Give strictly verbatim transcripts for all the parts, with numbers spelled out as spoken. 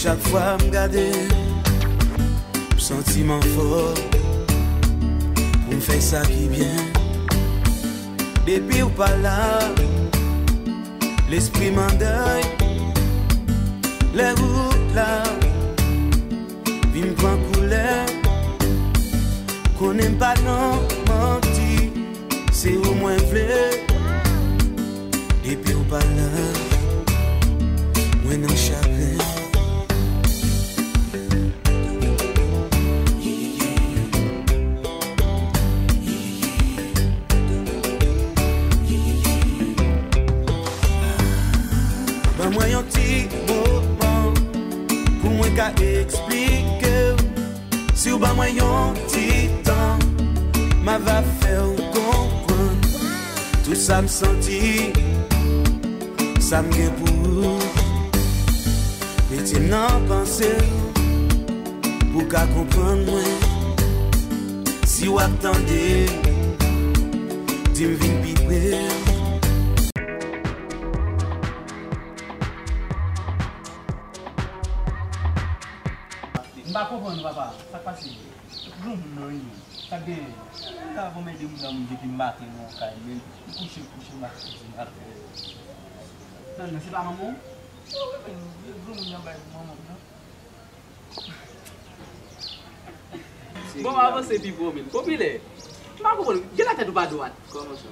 Chak fwa m gade, m santi m anfòm pou m fè sa ki byen. Depi w pa la, lespri m an dèy. Lè wout la vin pran koulè, konnen m pa nan manti. Se ou mwen vle. Depi w pa la, mwen nan chagren. Ban mwen yon ti moman pou mwen ka eksplike w. Si w ban mwen yon ti tan, m ava fè w konprann tout sa m santi, sa m gen pou ou. Mete m nan panse w pou w ka konprann mwen. Si w ap tande, di m vin pi pre. M pa konprann ou, papa. Sa k pase? Granmoun nan, wi, men. Sa k genyen? Mwen ta avan m ede moun nan, moun depi maten nan kay, men m kouche, m kouche, m pa ka di m al fè. Non, non, se pa manman w? Wi, men, vye granmoun nan bay pou manman m nan. Bon, avanse pi fò, men. Popilè. M pa konprann. Gen la tèt ou pa dwat. Kòman sa?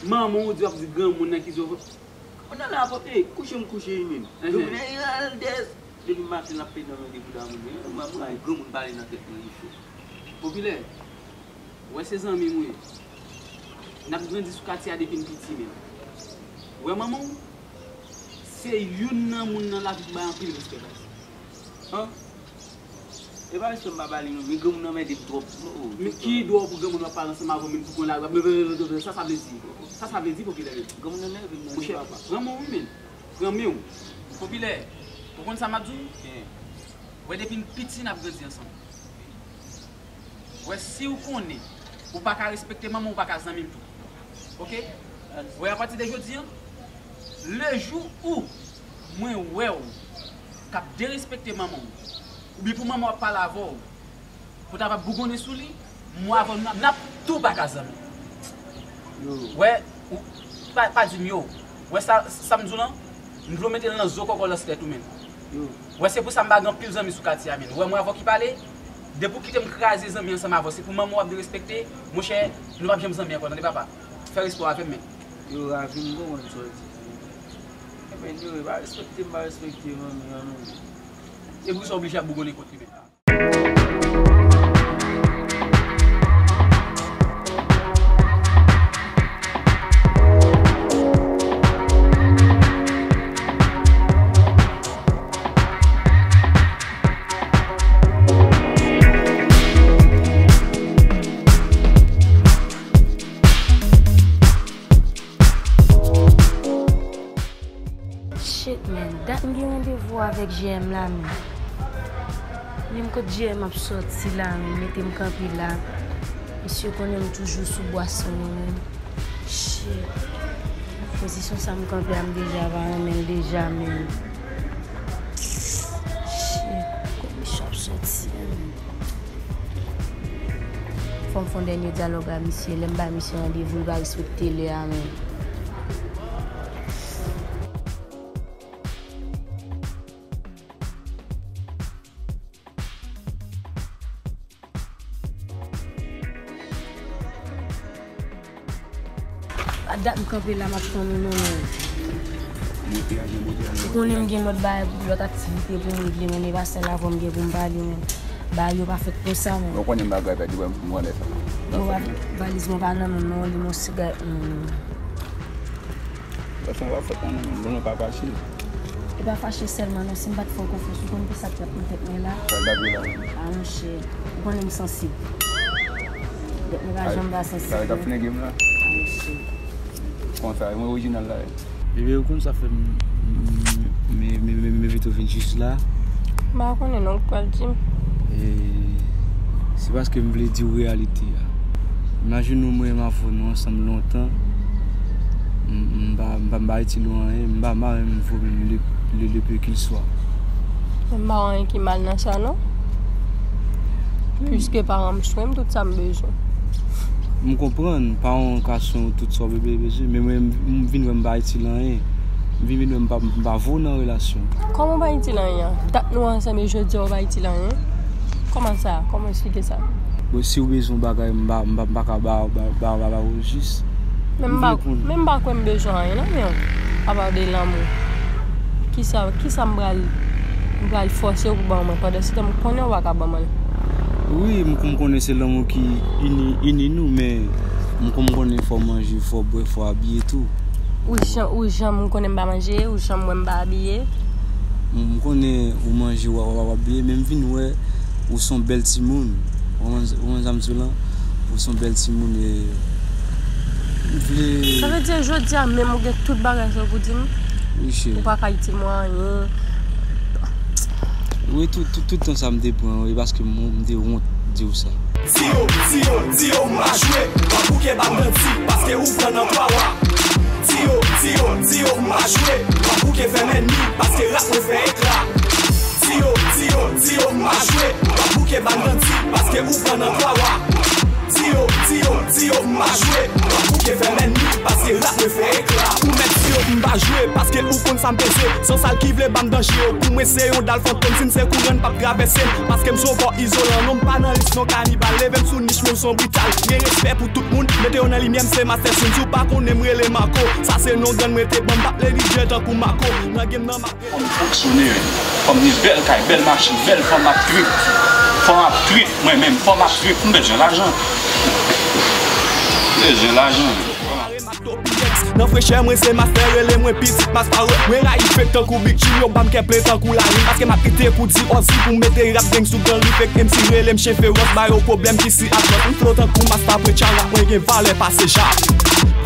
Manman w di w ap di granmoun nan ki zo. Granmoun nan la, e, kouche m kouche, wi, men. Granmoun nan, e, al dèyè. Depi maten l ap pede nan men de bouda moun yo. Mwen, mwen, granmoun pale nan tèt mwen, li cho. Popilè, w wè se zanmi m wi. N ap grandi sou katye a depi n piti menm. W wè manman w, se youn nan moun nan lavi ki bay anpil respè, baz. An? E pa respè m pa ba li non, men granmoun nan mède m twòp. Oh, men ki dwa pou granmoun w ap pale ansanm avè w, men pou konn la, sa, sa vle di? Sa, sa vle di, Popilè? Granmoun nan nève m nan, monchè, papa. Pran men w wi, men. Pran men w. Popilè, ou konn sa m ap di w? Wè, depi n piti, n ap grandi ansanm. Wè, si w konnen ou pa ka respekte manman w, ou pa ka zanmi m tou. Oke? Wè, apati de jodi a, lejou ou mwen wè w k ap derespekte manman w, oubyen pou manman w ap pale avè w, pou ta va bougonnen sou li, mwen avè w, n ap, n ap tou pa ka zanmi. Yo. Wè, ou, pa, pa di m yo. Wè sa, sa m di w lan, m vle w mete l nan zo kòkòlans tèt ou menm. Yo. Wè, se pou sa m pa gen anpil zanmi sou katye a, menm. Wè, mwen avè w ki pale, depi w kite m kraze zanmi ansanm avè w, se pou manman w ap derespekte, monchè, nou p ap janm zanmi ankò, tande papa. Fè respè w avè m, menm. Yo, Ravi, m konprann sa w di. Ebyen, yo, pa respekte m, pa respekte manmi an, non. E poukisa w oblije ap bougonnen kont li menm? Shit, man. Dat m gen randevou avèk J M la, man. Menm kot J M ap sòti la, man, mete m kanpe la. Misye konnen m toujou sou bwason, man. Shit. Pozisyon sa m kanpe a, m deja pa renmen l deja, man. Shit. Kot misye ap sòti a, man? Fò m fè yon dènye dyalòg a misye. Lè m bay misye randevou, li pa respekte lè a menm. A dat m kanpe la, m ap tann ou, non, men. Ou konnen m gen lòt bagay, lòt aktivite pou m regle, men e pa sèl avè w m gen pou m pale, men. Bagay yo pa fèt konsa, men. Ou konnen m pa ka pèdi, m konnen sa. Yo pa, valiz mwen pa nan men m, non, li yon sigarèt, non, non. Gason pa fèt nan men m, bon, pa fache. E pa fache sèlman non, si m pa t fè w konfyans, ou konn ki sa k t ap nan tèt mwen la? Sa k ap la? A monchè, ou konnen m sansib. Dèk mwen pa janm pa sansib. Sa k ap flinge m la? A monchè. Konsa, mwen orijinal la. Bebe, ou konn sa fè m, m, m, m, m envite w vin jis la? M pa konnen non, ou pral di m. E, se paske m vle di w reyalite a. Imajine w mwen m avè w nou ansanm lontan. M, m pa, m pa, m pa itil ou anyen, m pa mare m vre menm le, le, le peu qu'il soit. M pa wè anyen ki mal nan sa, non. Piske paran m swen m tout sa m bezwen. M konprann, paran w ka swen w tout sa w bezwen, men mwen, m vin wè m pa itil anyen. M vin, vin wè m pa, m pa vo nan relasyon. Kòman w pa itil anyen? Dat nou ansanm e jodi a w pa itil anyen? Kòman sa? Kòman eksplike sa? Bon, si w bezwen yon bagay, m pa, m pa, m pa ka ba, ba, ba, ba, ba w jis. Men m pa, men m pa kwè m bezwen anyen nan men w. Apa de lanmou. Kisa, kisa m pral, m pral fòse w pou ban mwen? Pandan se tan m konnen w pa ka ban mwen l. Wi, m, m konnen se lanmou ki ini, ini nou, men m, m konnen fò w manje, fò w bwè, fò w abiye tou. Ou jan, ou janm konnen m pa manje, ou janm wè m pa abiye. M, m konnen ou manje, w, w, w abiye, men m vin wè ou se yon bèl timoun. Ou konprann, ou konprann sa m di w lan? Ou se yon bèl timoun e m vle. Sa vle di jodi a menm ou gen tout bagay sa w pou di m? Wi cheri. Ou pa ka di m anyen. Wi, tout, tout, tout tan sa m te pran, e paske m, m te wont di w sa. Di yo, di yo, di yo m pa jwe, w ap bouke ba m nan di, paske ou pran nan twa wa. Di yo, di yo, di yo m pa jwe, w ap bouke fèm ènmi, paske rap mwen fè ekla. Di yo, di yo, di yo m pa jwe, w ap bouke ba m nan di, paske ou pran nan twa wa. Di yo, di yo, di yo m pa jwe, w ap bouke fèm ènmi, paske rap mwen fè ekla. Ou mèt di yo m pa jwe, paske ou konn sa m peze. San sal ki vle ba m danje yo, pou mwen se yon dal fantom, si n se kouran n p ap travèse m. Paske m se yon kò izolan, non m pa nan lis non kanibal. Leve m sou nich mwen, m se yon brital. Gen respè pou tout moun, mete yo nan limyè, m se Master Swing. Si w pa konnen m rele Marco, sa se non gang mwen te ban m, p ap neglije tankou Marco. Nan game nan m ap Fò m fonksyone wi. Fò m gen bèl kay, bèl machin, bèl fanm ap trip. Fanm ap trip, mwen menm, fanm ap trip. M bezwen lajan. M bezwen lajan. Nan frechè mwen se mas fè rele mwen pitit mas pa wè. Mwen rayi fake tankou Big Jim, yo ban m kè plen tankou larim. Paske m ap kite pou di osi pou m mete rap gang sou gang. Fake M C rele m chen fewòs, ba yo pwoblèm ki si atmòs. M flow tankou mas pa pran tcha, rap mwen gen valè pase ja.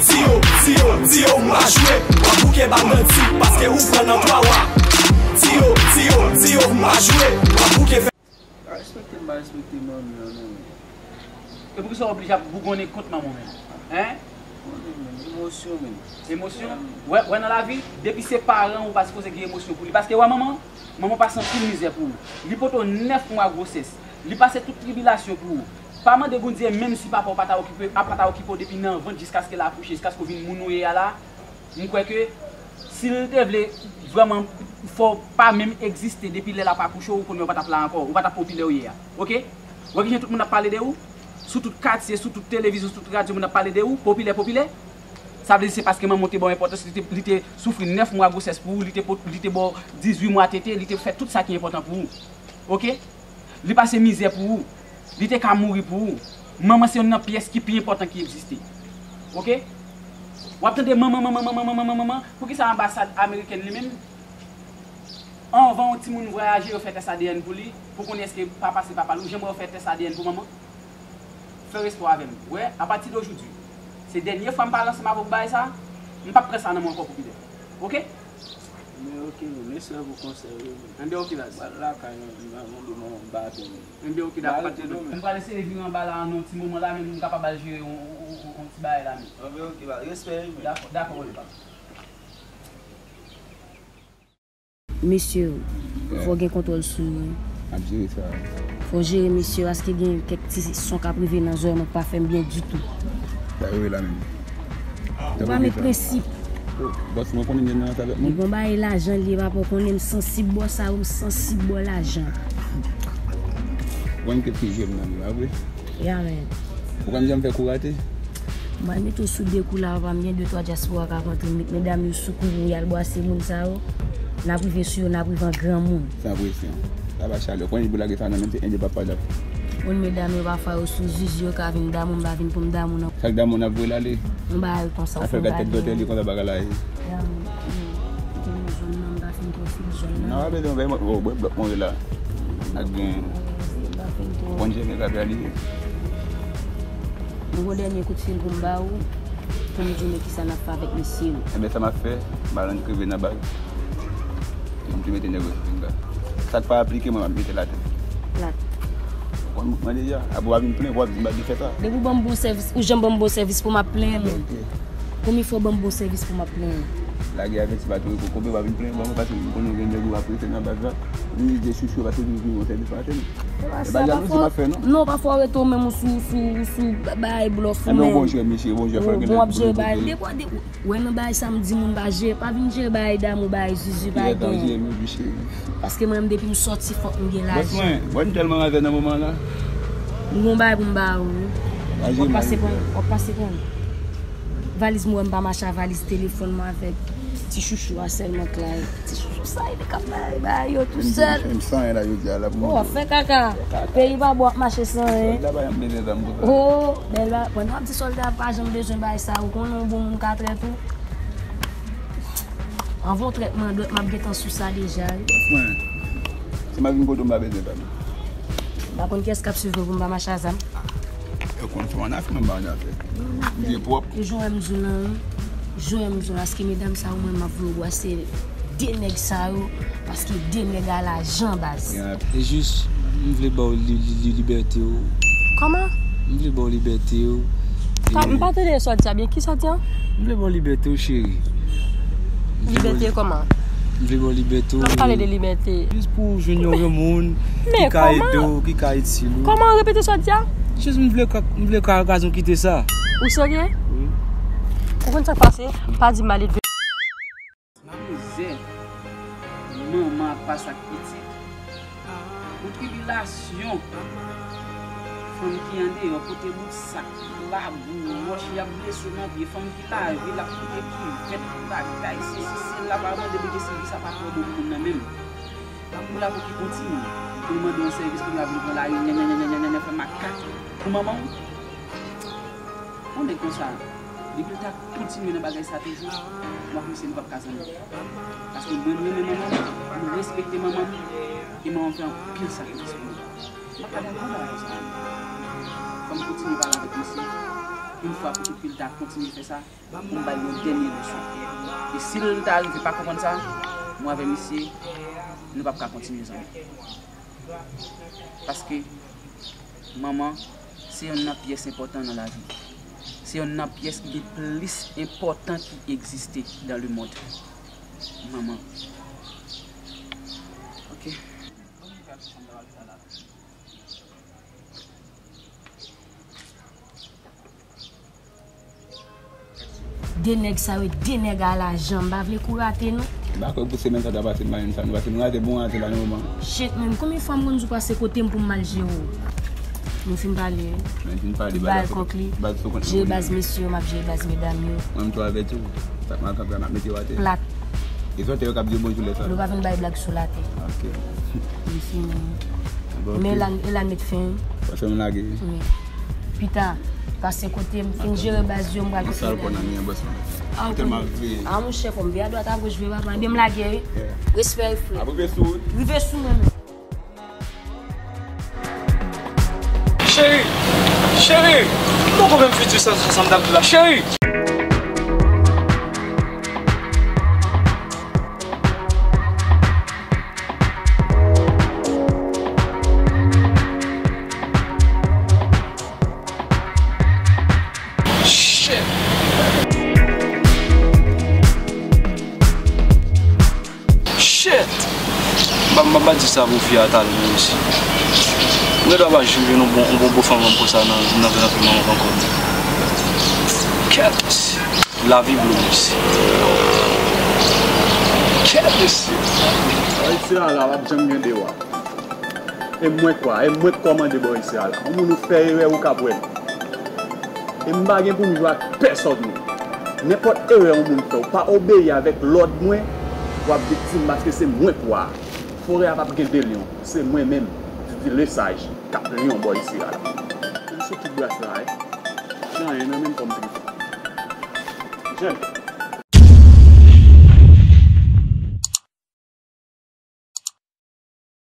Di yo, di yo, di yo m pa jwe, w ap bouke ba m nan di, paske ou pran nan twa wa. Di yo, di yo, di yo m pa jwe, w ap bouke fè. Pa respekte m, pa respekte manmi an non. E poukisa w oblije ap bougonnen kont manman w menm? Hein? Konnen menm, emosyon menm. Emosyon? Wè, wè nan lavi, depi se paran ou pa sipoze gen emosyon pou li. Paske wè manman, manman pase anpil mizè pou ou. Li pote w nèf mwa gwosès. Li pase tout tribilasyon pou ou. Pa mande Bondye menm si papa w pa ta okipe, ap pa ta okipe w depi nan vant jiskaske l akouche, jiskaske w vin moun ou ye a la. M kwè ke si l te vle vrèman fè w pa menm egziste depi lè l ap akouche w, kounye a w pa t ap la ankò, ou pa t ap popilè w ye a. Oke? Wè kijan tout moun ap pale de ou? Sou tout katye, sou tout televizyon, sou tout radyo, moun ap pale de ou, popilè, popilè. Sa vle di se paske manman w te ba w enpòtans, li te, li te soufri nèf mwa gwosès pou ou, li te, li te ba w dizuit mwa tete, li te fè tout sa ki enpòtan pou ou. Oke? Li pase mizè pou ou. Li te ka mouri pou ou. Manman se youn nan pyès ki pi enpòtan ki egziste. Oke? W ap tande manman, manman, manman, manman, manman, manman. Poukisa anbasad amerikèn li menm, anvan yon timoun vwayaje, yo fè tès A D N pou li, pou konnen èske papa se papa l? Ou janm wè yo fè tès A D N pou manman? Fè respè w avè m. Wè, apati de jodi, se dènye fwa m pale ansanm avè w pou bagay sa a. M p ap pran sa nan men w ankò pou pidè. Oke? Men oke, men mèsi pou konsèy yo. Enben oke baz. M pral lakay mwen, m pral mande manman m baton. Enben oke, dakò, pa t gen pwoblèm. M pral eseye vire anba la nan yon ti moman la, men m kapab al jere yon, yon, yon, yon ti bagay la men. Enben oke baz, respè wi men. Dakò, dakò, oke baz. Mesye, fò gen kontwòl sou yo. Ap jere sa. Fò jere mesye, paske gen kèk ti son k ap rive nan zòrèy mwen k pa fè m byen ditou. Sa yo ye la menm? Ou pa met prensip. Oh, bòs mwen konnen gen nan sa lòt moun. Li gon bagay lajan li ye, papa, ou konnen m sansib bò sa yo, m sansib bò lajan. Ou konn kèk ti jwe m nan li, pa vre? Ya men. Ou konn jan m fè kou rate? M pral mete w sou de kou la, papa m, gen de twa dyaspora k ap antre, m met medam yo sou kou pou y al bwase moun sa yo. N ap rive sou yo, n ap rive an granmoun. San presyon. Sa pa chalè. Ou konnen pou lage sa nan menm se endye papa l ap. Moun medam yo pafwa yo sou zuzu, yo ka vin damou, m pa vin pou m damou non. Sa k damou n ap voye l ale. Yon bagay konsa ou fè m gade tèt dòtè li konsa bagay la ye. Damou. Mwen jwenn nan, m pa fin pwofil jwenn nan. Nan, pa bezwen bay mwen, oh, bwè blòk mwen la. Ak gen. Konn jere sa pral ye. Mwen gon dènye kout fil pou m ba ou, pou m di w men kisa n ap fè avèk mesye yo. Enben sa m ap fè, m al ann kreve nan bal. Pou m te mete nèg yo sou pinga. Sa k pa aplike mwen, m ap mete l atè. Plat. Ou konn boukman deja. Apre w a vin plenn, w ap di m pa vin fè sa. Depi w ban m bon sèvis, ou janm ban m bon sèvis pou m ap plenyen menm. Ok. Konbyen fwa w ban m bon sèvis pou m ap plenyen? Lage avèti pa tou, konbe pa vin plen ban mwen, paske m konnen gen nèg ou ap rete nan baz la. Li di chouchou, paske li vin yon sèvis maten. E pa jalouzi m ap fè, non. Non, pafwa w rete w menm ou sou, sou, sou bagay blòf ou menm. Bon jwè, mesye, bon jwè, fò gen bon ap jere bagay. Depi w, depi w wè nan bagay sa m di moun pa jere, pa vin jere bagay damou, bagay zuzu, bagay gen. Paske mwen menm depi m sòti fòk m gen lajan. Bòs mwen, bòs m tèlman ravè nan moman la. M gon bagay pou m ba ou wi. W ap pase pran, w ap pase pran. Valiz mwen, m pa mache a valiz, telefòn mwen avèk ti chouchou a sèlman k la. Ti chouchou sa e li k ap bay bagay yo tou sèl. M san anyen la jodi a la pou mwen. Oh, w ap fè kaka. Peyi pa bon, w ap mache san anyen. Sòlda pa janm bezwen zam pou sa. Oh, bèl ba, pandan w ap di sòlda pa janm bezwen bagay sa, ou konnen yon bon moun ka trèt ou. Anvan w trèt mwen dwèt, m ap gentan sou sa deja wi. Mwen, si m ap vin kote w m pa bezwen zam. M pa konn kiyès k ap swiv mwen pou m pa mache a zam. Yo konn fè w annafè, mwen m pa annafè. M vye pwòp. E jan w wè m di w lan, jan w wè m di w lan, paske medam sa yo mwen m ap vle w bwase de nèg sa yo, paske de nèg a lajan baz. E jis, m vle ba w li, li, li, libète w. Kòman? M vle ba w libète w. Pa, m pa tande sa w di a byen. Ki sa w di a? M vle ba w libète w, cheri. Libète kòman? M vle ba w libète w. Lè w pale de libète. Jis pou w jwenn yon granmoun ki ka ede w, ki ka itil ou. Kòman? Repete sa w di a. Jis m vle ka, m vle ka okazyon kite sa. Ou serye? Wi. Ou konn sa k pase? Pa di m ale. Nan mizè manman ap pase ak pitit, pou tribilasyon fanm ki andeyò pote bout sak, labou, wòch, y ap blese nan pye, fanm ki lave, l ap pote kivèt, bagay, sesi, sela, pa mande Bondye sèvis, sa pa twò bon pou moun nan menm. Pou la pou ki kontinye, pou l mande yon sèvis, pou l la vin pran lari, nyanyanyanyanyanyan, fè makak pou manman w. Yon nèg konsa, depi l ta kontinye nan bagay sa toujou, mwen ak misye nou p ap ka zanmi. Paske mwen, m renmen manman m, m respekte manman m, e manman m fè anpil sakrifis pou mwen. M pa ka dakò bagay konsa. Fò m kontinye pale avèk misye, yon fwa pou tout, ke l ta kontinye fè sa, pou m ba l yon dènye leson. E si l ta rive pa konprann sa, mwen avèk misye, nou p ap ka kontinye zanmi. Paske manman se yonn nan pyès enpòtan nan lavi. Se yonn nan pyès ki gen plis enpòtan ki egziste dans le monde. Manman. Ok. De nèg sa yo, de nèg a lajan, m pa vle kou rate non. M pa kwè pou semèn sa ta pase m pa jwenn sa nou, paske nou rate bon rate la nan moman. Shit man, konbyen fwa m konn di w pase kote m pou m al jere w? Nou fin pale wi. Men fin pale, bay kòk li. Jere baz mesye yo, m ap jere baz medam yo. Mwen m tou avèti w. Sa k mal kanpe a, m ap mete w atè. Plat. E sòtè yo k ap di w bonjou lè sa. Nou pa vin bay blag sou latè. Ok. Li fini. Bon, men ok. Elan, Elan met fen. Pase m lage. Wi. Pita, pase kote m, fin jere baz yo, m pral fini. Sa l konn nan men bòs mwen. Ah, ok. Tèlman vle. Ah, monchè, fò m veye adwat agoch, vre papa. Ebyen, m lage, wi. Yeah. Respè, frè. Ap rive sou ou. Rive sou mwen, menm. Cheri, cheri, m poko menm fiti sa, sa, sa m t ap di la. Cheri! Shit! Shit! M pa, m pa, m pa di sa pou fi a talè mesye. M gen dwa pa janm jwenn yon bon, yon bon, bon fanm konsa nan, nan, nan vi m ankò. Kèt mesye. Lavi blou mesye. Kèt mesye. Ayisyen an la, p ap janm gen de wa. E mwen k wa, e mwen k kòmande bò isi a la. Yon moun ou fè erè ou k ap wè l. E m pa gen pou m jwe ak pèsòn non. Nenpòt erè yon moun fè, ou pa obeyi avèk lòd mwen, w ap viktim paske se mwen k wa. Forè a p ap gen de lyon, se mwen menm, Didi Lesage, k ap lyon bò isi a la. M sou tout bras la, wi. Gen anyen nan men m kòm telefòn. Jèn.